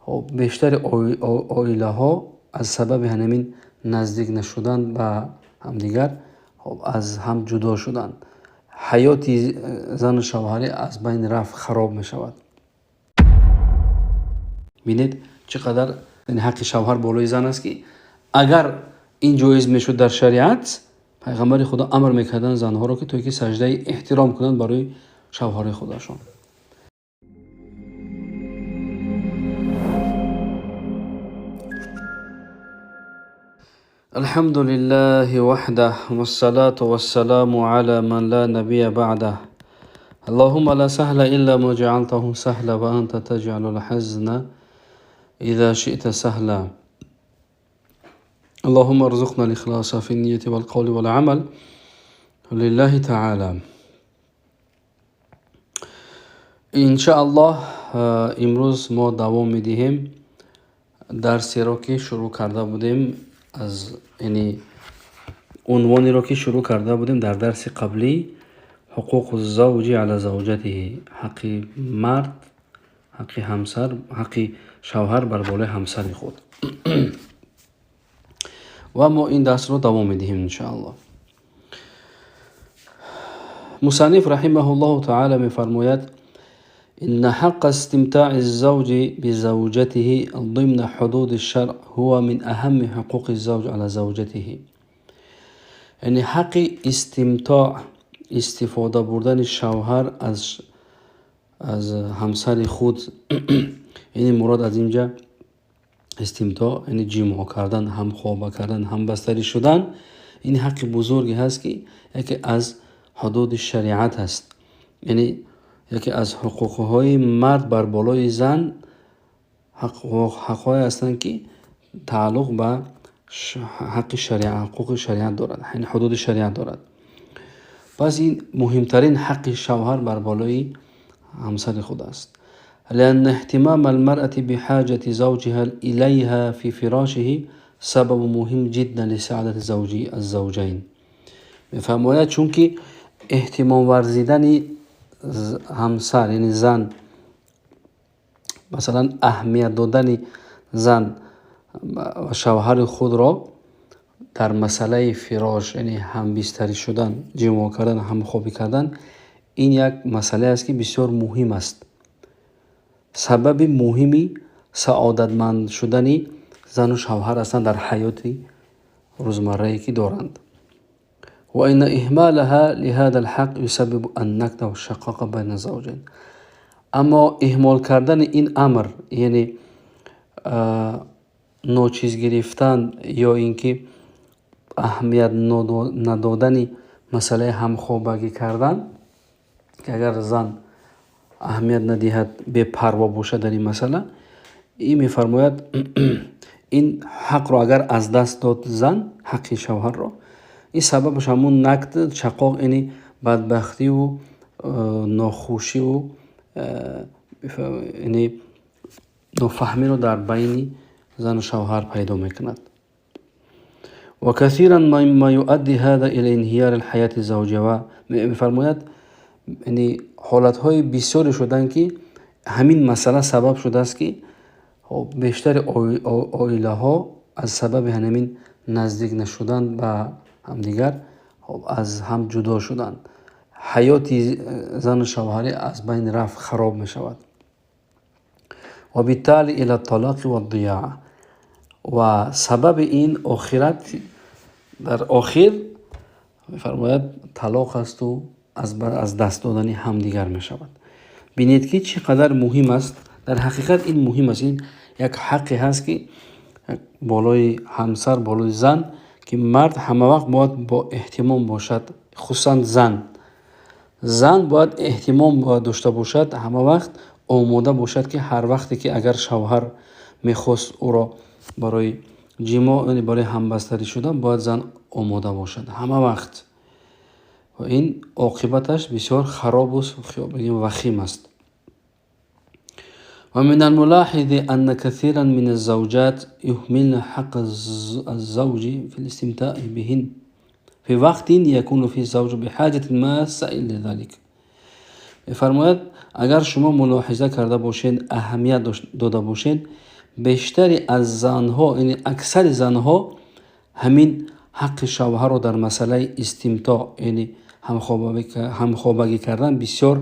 Бештари оилаҳо аз сабаби ҳамин наздик нашудан ба ҳамдигар аз ҳам ҷудо шуданд. Ҳаёти зану шавҳарӣ аз байн рафт, хароб мешавад. Бинед чӣ қадар ҳаққи шавҳар болои зан аст, ки агар ин ҷоиз мешуд дар шариат, пайғамбари Худо амр мекарданд занҳоро, ки то ки саждаи эҳтиром кунанд барои шавҳари худашон. الحمد لله وحده والصلاة والسلام على من لا نبي بعده اللهم لا سهل إلا ما جعلته سهلا وأنت تجعل الحزن إذا شئت سهلا اللهم ارزقنا الإخلاص في النية والقول والعمل لله تعالى. إن شاء الله امروز ما دوام می‌دهیم درسی رو که شروع کرده بودیم، از یعنی عنوانی رو که شروع کرده بودیم در درس قبلی، حقوق الزوج علی زوجته، حق مرد، حق همسر، حق شوهر بر بالای همسر خود. و ما این درس رو دوام می‌دهیم ان شاء الله. مصنف رحمه الله تعالی می‌فرماید: إن حق استمتاع الزوج بزوجته ضمن حدود الشرع هو من أهم حقوق الزوج على زوجته. یعنی حق استمتاع، استفاده بردن شوهر از همسر خود، یعنی مراد از اینجا استمتاع یعنی جماع کردن، همخوابه کردن، همبستری شدن، این حق بزرگی هست که یکی از حدود شریعت هست. یعنی یکی از حقوقهای مرد بر بالای زن حق‌های هستند که تعلق به حق شریعت، حقوق شریعت دارد، یعنی حدود شریعت دارد. پس این مهمترین حق شوهر بر بالای همسر خود است. لأن اهتمام المرأة بحاجة زوجها إليها في فراشه سبب مهم جدا لسعادة الزوجين. می‌فرماید چون که اهتمام ورزیدن همسر، یعنی زن، مثلا اهمیت دادن زن و شوهر خود را در مسئله فراش، یعنی همبستری شدن، جماع کردن، همخوابی کردن، این یک مسئله است که بسیار مهم است. سبب مهمی سعادتمند شدن زن و شوهر هستند در حیات روزمره‌ای که دارند. وإن إهمالها لهذا الحق يسبب النكد والشقاق بين الزوجين. اما اهمال کردن این امر، یعنی ناچیز گرفتن یا اینکه اهمیت ندادن مسئله همخوابگی کردن، که اگر زن اهمیت ندهد، بی پروا باشد در این مسئله، این میفرماید این حق را اگر از دست داد زن، حق شوهر را، این سببش همون نکد، شقاق، یعنی بدبختی و ناخوشی و یعنی نافهمی رو در بین زن و شوهر پیدا میکند. و کثیرا ما یؤدی هذا الى انهیار الحیات الزوجیه. و میفرماید یعنی حالتهای بسیاری شدن که همین مسئله سبب شده است که بیشتر عائله ها از سبب همین نزدیک نشدن به همدیگر از هم جدا شدند. حیات زن و شوهری از بین رفت، خراب می شود. و بالتالي الى الطلاق والضياع. و سبب این آخرت در آخر میفرماید طلاق است و از دست دادن همدیگر می شود. بینید که چقدر مهم است. در حقیقت این مهم است. این یک حقی هست که بالای همسر، بالای زن، که مرد همه وقت باید با اهتمام باشد، خصوصا زن. زن باید اهتمام باید داشته باشد، همه وقت آماده باشد که هر وقتی که اگر شوهر میخواست او را برای جماع، یعنی برای همبستری شدن، باید زن آماده باشد همه وقت. و این عاقبتش بسیار خراب و وخیم است. ومن الملاحظ أن كثيرا من الزوجات يهملن حق الزوج في الاستمتاع بهن في وقت يكون فيه الزوج بحاجة ماسة لذلك. می‌فرماید اگر شما ملاحظه کرده باشید، اهمیت داده باشید، Бештари аз занҳо, яъне аксари занҳо ҳамин ҳаққи шавҳарро дар масъалаи истимтоъ, яъне ҳамхобагӣ кардан бисёр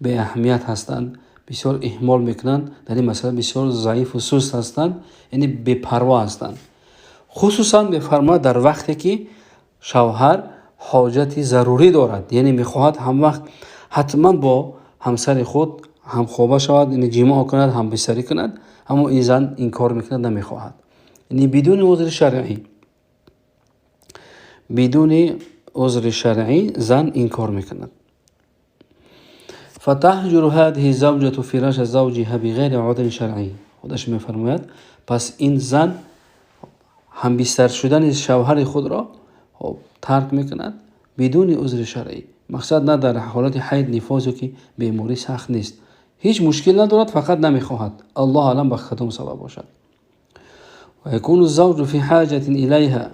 беаҳамият ҳастанд, бисёр иҳмол мекунанд, дар ин масъала бисёр заифу суст ҳастанд, яъне бепарво ҳастанд. Хусусан мефармояд дар вақте ки шавҳар ҳоҷати зарурӣ дорад, яъне мехоҳад ҳамвақт ҳатман бо ҳамсари худ ҳамхоба шавад, яъне ҷимоъ кунад, ҳамбистарӣ кунад, аммо ин зан инкор мекунад, намехоҳад. Яъне бидуни узри шаръӣ, бидуни узри шаръӣ зан инкор мекунад. Фатаҳҷуру ҳадиҳи завҷату фираша завҷиҳа биғайри узрин шаръӣ. Худаш мефармояд, пас ин зан ҳамбистар шудани шавҳари худро тарк мекунад бидуни узри шаръӣ. Мақсад на дар ҳолати ҳайд, нифос ё ки беморӣ сахт нест, ҳеҷ мушкил надорад, фақат намехоҳад. Аллоҳ аълам ба кадом сабаб бошад. Ва якуну завҷу фи ҳаҷатин илайҳа.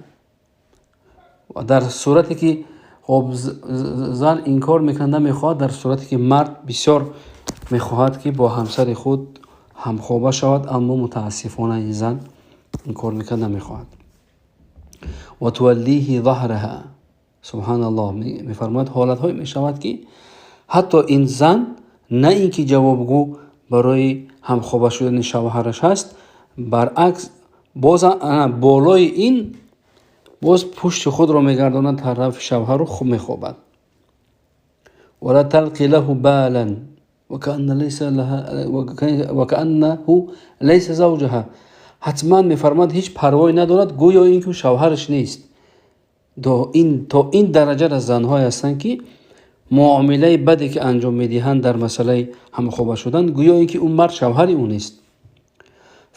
Ва дар сурате ки зан инкор мекунад, намехоҳад, дар сурате ки мард бисёр мехоҳад ки бо ҳамсари худ ҳамхоба шавад, аммо мутаассифона ин зан инкор мекунад, намехоҳад. Ва туваллиҳи заҳраҳа. Субҳаналлоҳ, мефармояд ҳолатҳое мешавад ки ҳатто ин зан на ин ки ҷавобгӯ барои ҳамхоба шудани шавҳараш ҳаст, баръакс боз болои ин боз пушти худро мегардонад тарафи шавҳару хуб мехобад. Вала талқи лаҳу балан вакааннаҳу лайса завҷаҳа. Ҳатман мефармояд ҳеҷ парвое надорад, гӯё ин ки шавҳараш нест. То ин дараҷара занҳое ҳастанд ки муомилаи баде ки анҷом медиҳанд дар масъалаи ҳамхоба шудан, гӯё ин ки ӯ мард шавҳари ӯ нест.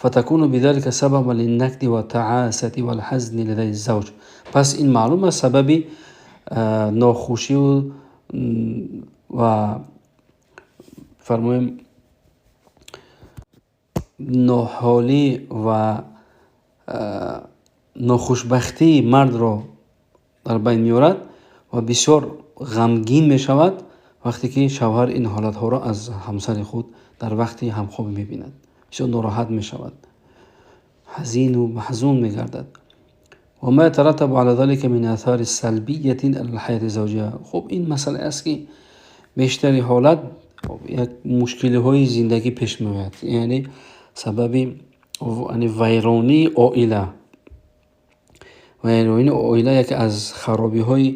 Фатакуну бидалика сабабан линнакди ва таасати валҳазни ладайи завҷ. Пас ин маълум аст сабаби нохушию ва фармоем ноҳолӣ ва нохушбахтии мардро дар байн меорад ва бисёр ғамгин мешавад вақте ки шавҳар ин ҳолатҳоро аз ҳамсари худ дар вақти ҳамхобӣ мебинад. Бисёр нороҳат мешавад, ҳазину маҳзун мегардад. Ва ма ятараттабу ала залика мин асари салбиятин ала лҳаяти завҷия. Ин масъалае аст ки бештари ҳолат як мушкилиҳои зиндагӣ пеш меояд, яъне сабаби вайронии оила. Вайронии оила яке аз харобиҳои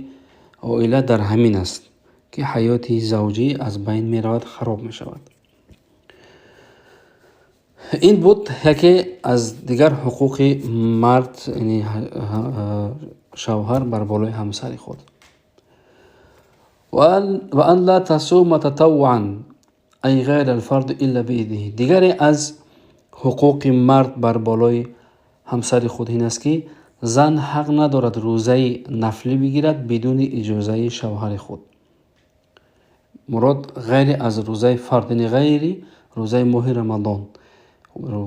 оила дар ҳамин аст ки ҳаёти завҷӣ аз байн меравад, хароб мешавад. Ин буд яке аз дигар ҳуқуқи мард, яъне шавҳар бар болои ҳамсари худ. Ва ан ла тасума татаввуан ай ғайра алфард илла биизниҳи. Дигаре аз ҳуқуқи мард бар болои ҳамсари худ ин аст ки зан ҳақ надорад рӯзаи нафлӣ бигирад бидуни иҷозаи шавҳари худ. Мурод ғайри аз рӯзаи фард, яъне ғайри рӯзаи моҳи Рамадон.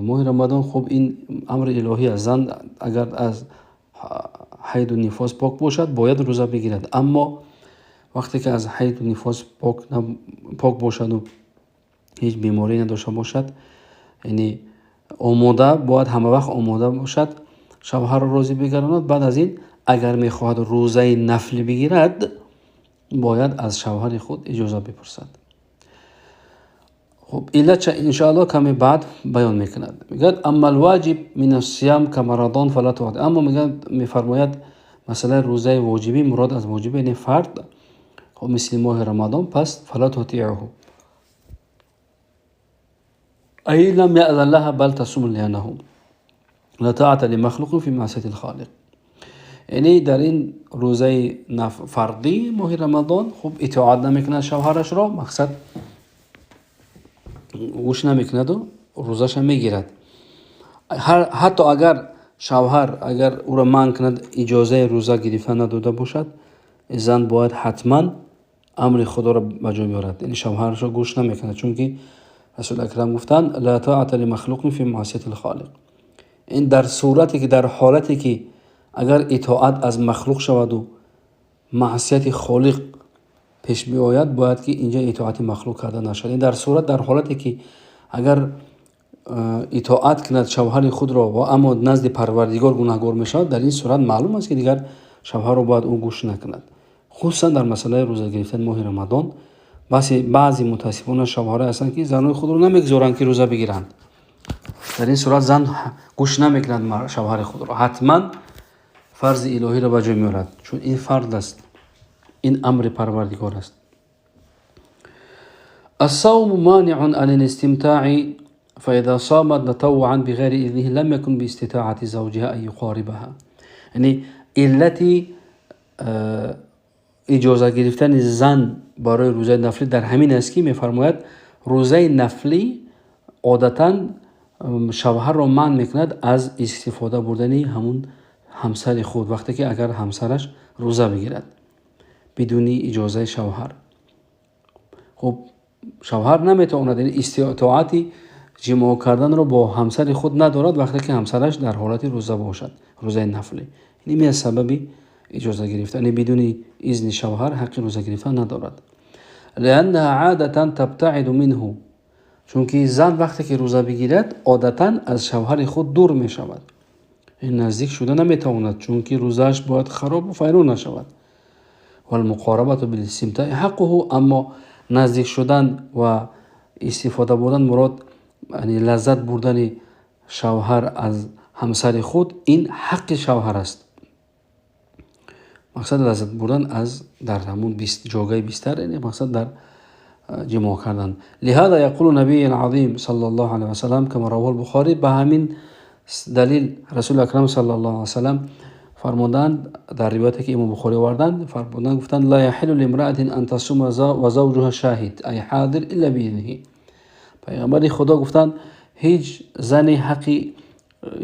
Моҳи Рамадон ин амри илоҳӣ аст. Зан агар аз ҳайду нифос пок бошад, бояд рӯза бигирад. Аммо вақте ки аз ҳайду нифос пок бошаду ҳеҷ беморӣ надошта бошад, яъне омода, бояд ҳама вақт омода бошад, шавҳарро розӣ бигардонад. Баъд аз ин агар мехоҳад рӯзаи нафлӣ бигирад, бояд аз шавҳари худ иҷоза бипурсад. Иллатша иншоаллоҳ каме баъд баён мекунад. Мегӯяд амма алвоҷиб мин ассиям камарадон фала туъти. Аммо мефармояд масъалаи рӯзаи воҷибӣ, мурод аз воҷибӣ яъне фард, мисли моҳи Рамадон, пас фала тутиъуҳу ай лам яъзан лаҳа бал тасуму лианнаҳу ла таата лимахлуқин фи маъсияти лхолиқ. Яъне дар ин рӯзаи фардӣ моҳи Рамадон итоат намекунад шавҳарашро, мақсад гӯш намекунаду рӯзаша мегирад. Ҳатто агар шавҳар агар ӯро манъ кунад, иҷозаи рӯза гирифта надода бошад, зан бояд ҳатман амри худоро ба ҷо биёрад, яъне шавҳарашро гӯш намекунад, чунки Расули Акрам гуфтанд ла таата лимахлуқин фи маъсияти лхолиқ. Ин дар сурате ки дар ҳолате ки агар итоат аз махлуқ шаваду маъсияти холиқ пеш биояд, бояд ки инҷа итоати махлуқ карда нашавад. Ин дар сурат, дар ҳолате ки агар итоат кунад шавҳари худро ва аммо назди Парвардигор гунаҳгор мешавад, дар ин сурат маълум аст, ки дигар шавҳарро бояд ӯ гӯш накунад. Хусусан дар масъалаи рӯза гирифтани моҳи Рамадон баъзе мутаассифона шавҳарҳое ҳастанд, ки занои худро намегузоранд, ки рӯза бигиранд. Дар ин сурат зан гӯш намекунад шавҳари худро, ҳатман фарзи илоҳиро ба ҷой меорад, чун ин фард аст, ин амри Парвардигор аст. الصوم مانع عن الاستمتاع فإذا صامت تطوعا بغير إذنه لم يكن باستطاعة زوجها أن يقاربها. یعنی علتی иҷоза гирифтани зан барои рӯзаи нафлӣ дар ҳамин аст, ки мефармояд, рӯзаи нафлӣ одатан шавҳарро манъ мекунад аз истифода бурдани ҳамун ҳамсари худ, вақте ки агар ҳамсараш рӯза бигирад бидуни иҷозаи шавҳар. Хуб, шавҳар наметавонад, яъне иститоати ҷимоъ карданро бо ҳамсари худ надорад, вақте ки ҳамсараш дар ҳолати рӯза бошад, рӯзаи нафлӣ. Ин аз сабаби иҷоза гирифтан, яъне бидуни изни шавҳар ҳаққи рӯза гирифтан надорад. لأنها عادة تبتعد منه, чунки зан вақте ки рӯза бигирад, одатан аз шавҳари худ дур мешавад, наздик шуда наметавонад, чунки рӯзааш бояд харобу вайрон нашавад. والمقاربة بالاستمتاع حقه, аммо наздик шудан ва истифода бурдан, мурод лаззат бурдани шавҳар аз ҳамсари худ, ин ҳаққи шавҳар аст. Мақсад лаззат бурдан аз дар ҳамун ҷогаи бистар, яъне мақсад дар ҷимоъ кардан. لهذا يقول النبي العظيم صلى الله عليه وسلم كما رواه البخاري, ба ҳамин далил Расули Акрам صلى الله عليه وسلم фармуданд, дар ривояте ки Имом Бухорӣ оварданд, фармуданд, гуфтанд: لا يحل لامرأة أن تصوم وزوجها شاهد أي حاضر إلا بإذنه. Пайғамбари Худо гуфтанд, ҳеҷ зане ҳаққи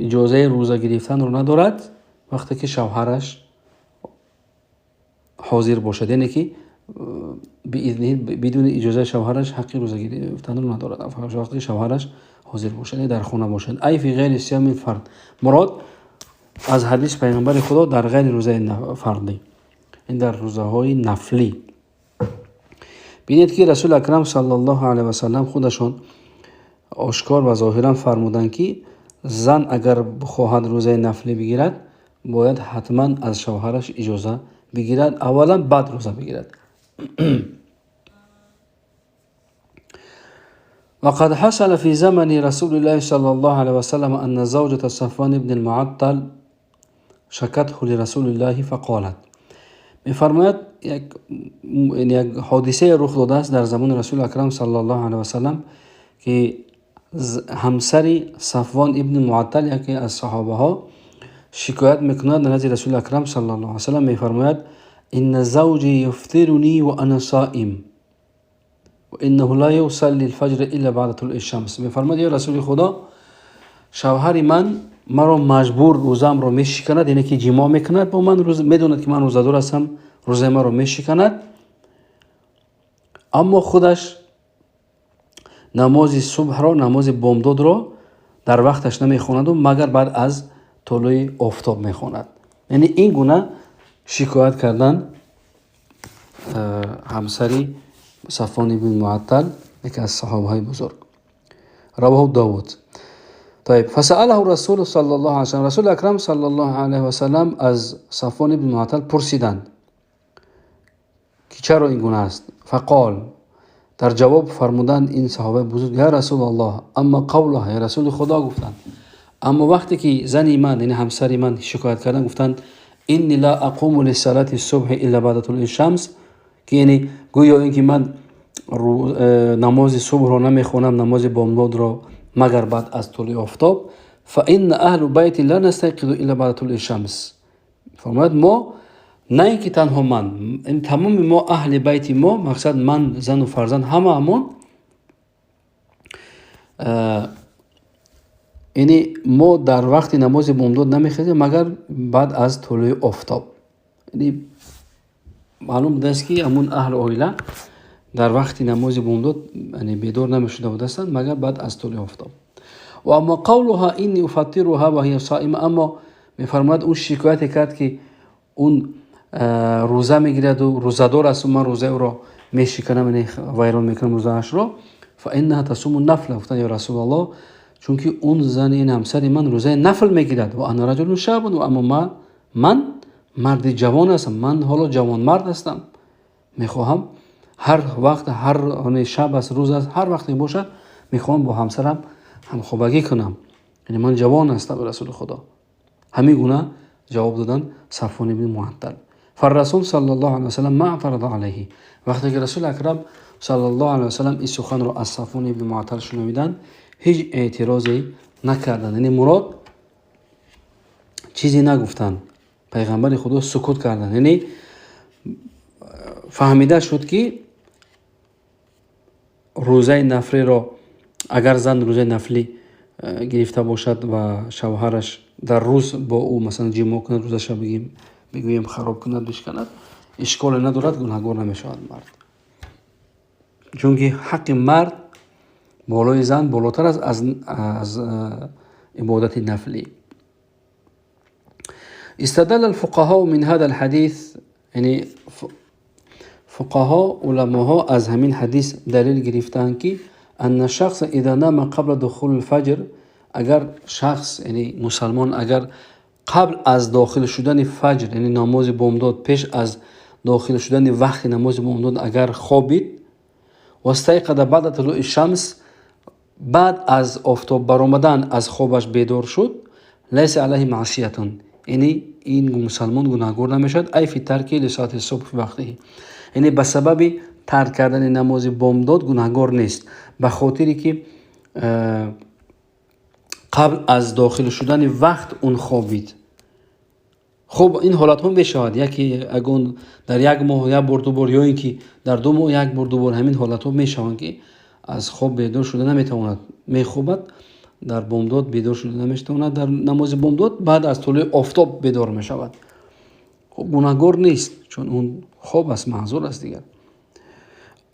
иҷозаи рӯза гирифтанро надорад, вақте ки шавҳараш ҳозир бошад, яъне ки بإذنه, бидуни иҷозаи шавҳараш ҳаққи рӯза гирифтанро надорад, вақте ки шавҳараш ҳозир бошад, яъне дар хона бошад. أي في غير صيام الفرض, мурод аз ҳадис пайғамбари Худо дар ғайри рӯзаи фардӣ, ин дар рӯзаҳои нафлӣ. Бинед, ки Расули Акрам صلى الله عليه وسلم худашон ошкор ва зоҳиран фармуданд, ки зан агар бихоҳад рӯзаи нафлӣ бигирад, бояд ҳатман аз шавҳараш иҷоза бигирад аввалан, баъд рӯза бигирад. وقد حصل في زمن رسول الله صلى الله عليه وسلم أن زوجة صفوان بن المعطل شكته لرسول الله فقالت. میفرماید یک حادثه رخ داده است در زمان رسول اکرم صلی الله علیه وسلم که همسر صفوان ابن معطل، یکی از صحابه ها، شکایت میکند نزد رسول اکرم صلی الله علیه وسلم. میفرماید: إن زوجي يفطرني وأنا صائم وإنه لا يصلي الفجر إلا بعد طلوع الشمس. میفرماید یا رسول خدا، شوهر من مرا مجبور روزم رو میشکند، یعنی که جماع میکند با من، روز میدوند که من روزه‌دار هستم، روزه مرا میشکند، اما خودش намози субҳро, намози бомдодро дар вақташ намехонаду магар баъд аз тулӯи офтоб мехонад. Яъне ин гуна шикоят кардан ҳамсари Сафвон ибн Муаттал, яке аз саҳобаҳои бузург. رواه داود. طيب، فسأله الرسول صلى الله عليه وسلم, رسول اکرم صلى الله عليه وسلم از صفوان ابن معطل پرسیدند که چرا این گونه است. فقال, در جواب فرمودند این صحابه بزرگ: یا رسول الله، أما قولها, یا رسول خدا، گفتند، اما وقتی که زنی من، یعنی همسر من، شکایت کردن، گفتند إني لا أقوم لصلاة الصبح إلا بعد طلوع الشمس، که یعنی گویا اینکه من намози субҳро намехонам، намози бомдод رو مگر بعد از طلوع آفتاب، فإن أهل بيتي لا نستيقظ إلا بعد طلوع الشمس. فرماید ما، نه اینکه تنها من، این تمام ما اهل بیت ما، مقصد من، زن و فرزند، همه همون، یعنی ما در وقت نماز بامداد نمیخیزیم مگر بعد از طلوع آفتاب. یعنی معلوم بوده است که همون اهل عائله در وقت نماز بامداد یعنی بیدار نمیشده بودند مگر بعد از طلوع آفتاب. و أما قولها إني أفطرها وهي صائمة، اما میفرماید اون شکایت کرد که اون روزه میگیرد و روزه‌دار است و من روزه او را میشکنم، یعنی ویران میکنم روزه‌اش را، فإنها تصوم النفل. گفتن یا رسول الله، Чунки он зани ин ҳамсари ман рӯзаи нафл мегирад. Ва ана раҷулун шабун, ва аммо ман марди ҷавон ҳастам, ман ҳоло ҷавонмард ҳастам, мехоҳам ҳар вақт, ҳар шаб аст, рӯз аст, ҳар вақте бошад, мехоҳам бо ҳамсарам ҳамхобагӣ кунам, яъне ман ҷавон ҳастам. Расули Худо ҳамин гуна ҷавоб доданд Сафвон ибни Муаттал. فالرسول صلى الله عليه وسلم ما اعترض عليه. وقتی که رسول اکرم صلی الله علیه وسلم این سخن رو از صفوان ابن معطل شنیدند، هیچ اعتراضی نکردند، یعنی مراد چیزی نگفتند، پیغمبر خدا سکوت کردند. یعنی فهمیده شد که روزه نفلی را اگر زن روزه نفلی گرفته باشد و شوهرش در روز با او مثلا جماع کند، روزش بگیم بگوییم خراب کند، بشکند، اشکال ندارد، گناهگار نمیشود مرد، چونکه حق مرد بالای زن بالاتر است از عبادت نفلی. استدل الفقهاء من هذا الحديث، یعنی فقها علماها از همین حدیث دلیل گرفتند که ان الشخص اذا نام قبل دخول الفجر، اگر شخص یعنی مسلمان اگر قبل از داخل شدن فجر، یعنی نماز بامداد، پیش از داخل شدن وقت نماز بامداد اگر خوابید، و استيقظ بعد طلوع الشمس، بعد از آفتاب برآمدن از خوابش بیدار شد، لیس علیه معصیت، یعنی این مسلمان گناهگار نمیشد، ای فی ترک لصلاه الصبح فی وقته، یعنی به سبب ترک کردن نماز بامداد گناهگار نیست، به خاطری که قبل از داخل شدن وقت اون خوابید. خب این حالت هم میشود، یکی اگون در یک ماه یک بار دو بار، یا اینکه در 2 ماه یک بار دو بار، همین حالت ها میشوند که از خواب بیدار شده نمیتواند، میخوابد در بامداد بیدار شده نمیتواند، در نماز بامداد بعد از طلوع آفتاب بیدار میشود. خب گناهگار نیست، چون اون خواب است، معذور است دیگر.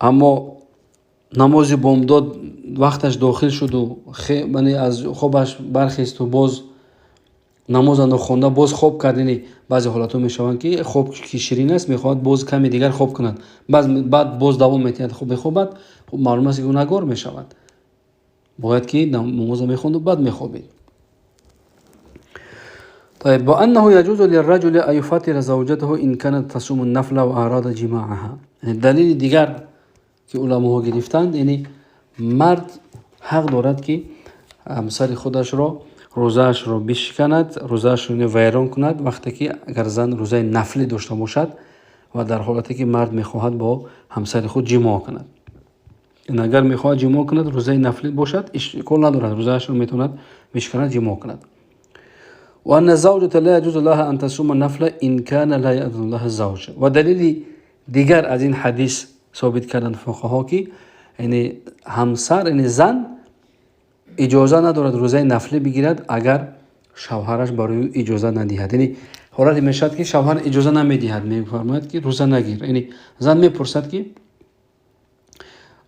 اما نماز بامداد وقتش داخل شد و از خوابش برخیست و باز намоз нохонда боз хоб кард, яъне баъзе ҳолатҳо мешаванд ки хоб ки ширин аст, мехоҳад боз каме дигар хоб кунад, баъд боз давом метиҳад, хоб мехобад, хуб маълум аст ки гунаҳгор мешавад, бояд ки намоза мехонду баъд мехобид. طيب وأنه يجوز للرجل أن يفطر زوجته إن كانت تصوم النفل وأراد جماعها. یعنی دلیل دیگر که علماها گرفتند، یعنی مرد حق دارد که همسر خودش را روزه‌اش را بشکند، روزه‌اش را ویران کند وقتی که اگر زن روزه نفلی داشته باشد و در حالتی که مرد میخواهد با همسر خود جماع کند. این اگر میخواهد جماع کند روزه نفلی باشد اشکال ندارد، روزه‌اش را میتواند بشکند جماع کند. وأن الزوجة لا يجوز لها أن تصوم النفل إن كان لا يأذن لها الزوج. و دلیل دیگر از این حدیث ثابت کردن فقها که یعنی همسر یعنی زن اجازه ندارد روزه نفلی بگیرد اگر شوهرش برای او اجازه ندهد. یعنی حالتی میشد که شوهر اجازه نمیدهد، میفرماید که روزه نگیر. یعنی زن میپرسد که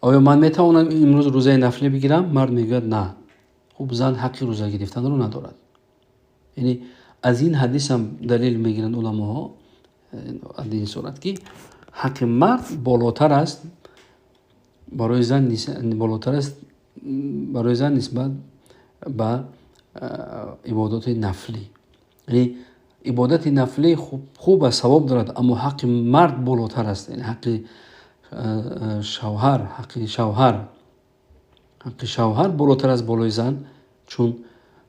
آیا من میتوانم امروز روزه نفلی بگیرم؟ مرد میگوید نه. خب زن حق روزه گرفتن رو ندارد. یعنی از این حدیث هم دلیل میگیرند علماها از این صورت که حق مرد بالاتر است برای زن، بالاتر است برای زن نسبت به عبادات نفلی. یعنی عبادت نفلی خوب است، ثواب دارد، اما حق مرد بالاتر است. یعنی حق شوهر، حق شوهر بالاتر است بالای زن چون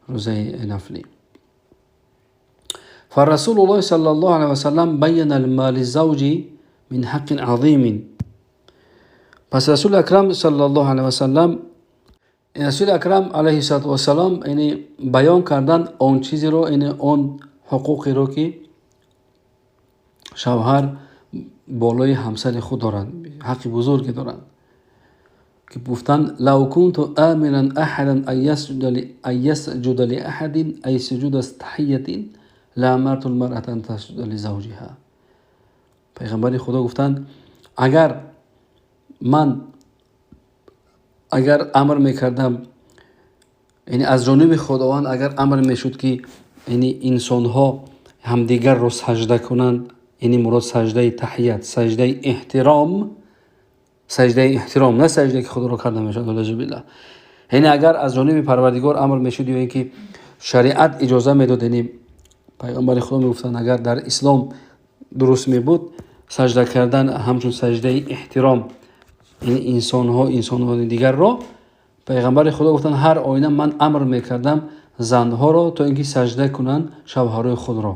روزه نفلی. فرسول الله صلى الله عليه وسلم بين ما للزوج من حق عظيم. پس رسول اکرم صلی الله علیه و سلم، رسول اکرم علیه الصلاة والسلام یعنی بیان کردن آن چیزی رو، یعنی آن حقوقی رو که شوهر بالای همسر خود دارند، حق بزرگی دارند که گفتند لو كنت آمرا احدا ان يسجد لاحد ای سجود تحیه لامرت المرأة ان تسجد لزوجها. پیغمبر خدا گفتند اگر من اگر امر میکردم، یعنی از جانب خداوند اگر امر میشد که یعنی انسانها همدیگر رو سجده کنند، یعنی مراد سجده تحیت، سجده احترام، سجده احترام، نه سجده که خدا رو کرده میشد والعیاذ بالله، Яъне агар аз ҷониби Парвардигор амр мешуд ё ин ки шариат иҷоза медод, яъне пайғамбари Худо мегуфтанд, агар дар ислом дуруст мебуд саҷда кардан ҳамчун саҷдаи эҳтиром, яъне инсонҳо инсонҳои дигарро, пайғамбари Худо гуфтанд, ҳар оина ман амр мекардам занҳоро то ин ки саҷда кунанд шавҳарои худро.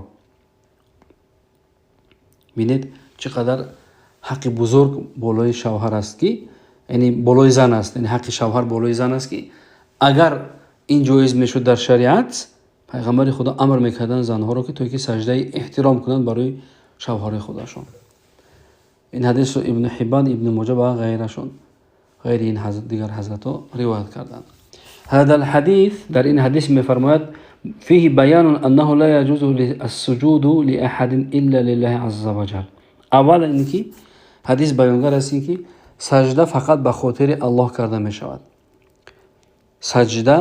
Бинед, чӣ қадар ҳаққи бузург болои шавҳар аст, ки яъне болои зан аст, яъне ҳаққи шавҳар болои зан аст, ки агар ин ҷоиз мешуд дар шариат, пайғамбари Худо амр мекарданд занҳоро, ки то ки саҷдаи эҳтиром кунанд барои шавҳарои худашон. Ин ҳадисро Ибни Ҳиббан, Ибни Моҷа ва ғайрашон, ғайри ин дигар ҳазратҳо ривоят карданд. هذا الحديث در این حدیث می‌فرماید فيه بیان انه لا يجوز السجود لأحد الا لله عز وجل. اول اینکه حدیث بیانگر است که سجده فقط به خاطر الله کرده می شود. سجده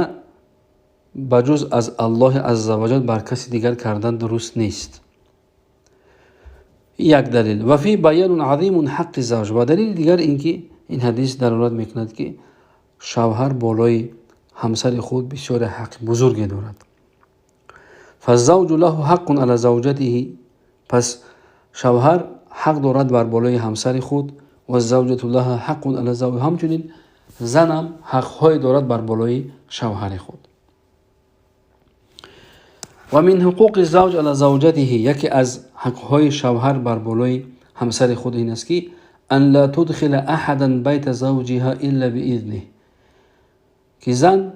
بجز از الله عز وجل بر کسی دیگر کردن درست نیست. یک دلیل. و فی بیان عظیم حق زوج. و دلیل دیگر اینکه این حدیث دلالت میکند که شوهر بالای همسر خود بسیار حق بزرگی دارد. فالزوج له حق علی زوجته. پس شوهر حق دارد بر بالای همسر خود، و الزوجة لها حق علی زوجها. همچنین زنم حقهای دارد بر بالای شوهر خود. و من حقوق الزوج علی زوجته، یکی از حقهای شوهر بر بالای همسر خود این است که ان لا تدخل احدا بیت زوجها الا باذنه، که زن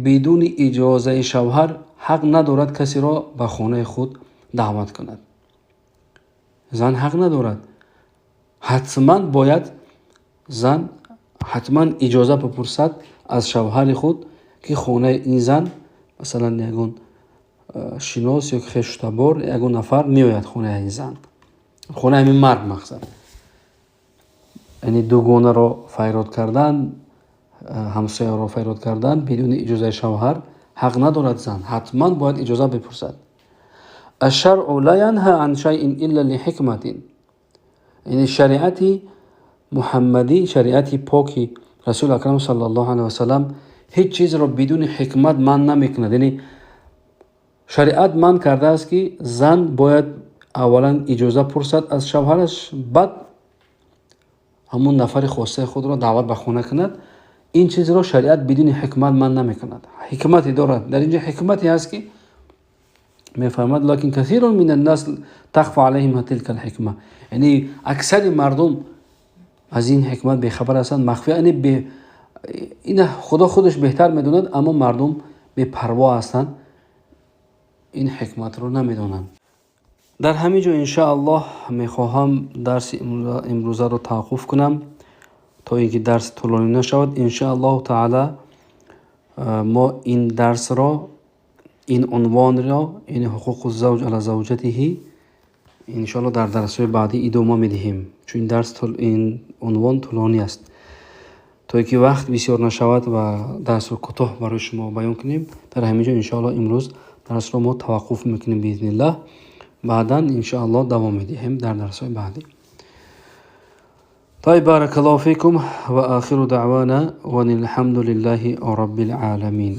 بدون اجازه شوهر حق ندارد کسی را به خانه خود دعوت کند. زن حق ندارد، حتما باید زن حتما اجازه بپرسد از شوهر خود که خانه این زن مثلا یگان шинос ё хештабор ягон нафар меояд хонаи ин зан, хонаи ҳамин мард мақсад. Яъне дугонаро файрод кардан, ҳамсояро файрод кардан бидуни иҷозаи шавҳар ҳақ надорад зан, ҳатман бояд иҷоза бипурсад. Ашшаръу ла янҳа ан шайъин илла лиҳикматин. Яъне шариати муҳаммадӣ, шариати поки Расули Акрам саллаллоҳу алайҳи васаллам ҳеҷ чизро бидуни ҳикмат манъ намекунад. Яъне шариат манъ кардааст, ки зан бояд аввалан иҷоза пурсад аз шавҳараш, баъд ҳамун нафари хостаи худро даъват ба хона кунад. Ин чизро шариат бидуни ҳикмат манъ намекунад. Ҳикмате дорад. Дар инҷо ҳикмате ҳаст, ки мефармад лакин касирун мин аннас тахфа алайҳим тилка алҳикма. Яъне аксари мардум аз ин ҳикмат бехабар ҳастанд, махфӣ, яъне ин Худо худаш беҳтар медонад, аммо мардум бепарво ҳастанд, ин ҳикматро намедонанд. Дар ҳамин ҷо иншааллоҳ мехоҳам дарси имрӯзаро таваққуф кунам то ин ки дарс тӯлонӣ нашавад. Иншааллоҳу таала мо ин дарсро, ин унвонро, ин ҳуқуқу завҷ ала завҷатиҳи иншоаллоҳ дар дарсҳои баъдӣ идома медиҳем, чун ин унвон тӯлонӣ аст. То ин ки вақт бисёр нашавад ва дарсро кӯтоҳ барои шумо баён кунем, дар ҳамин ҷо иншоаллоҳ имрӯз дарсро мо таваққуф мекунем биизниллаҳ. Баъдан иншоаллоҳ давом медиҳем дар дарсҳои баъдӣ. طيب بارك الله فيكم وآخر دعوانا وأن الحمد لله رب العالمين.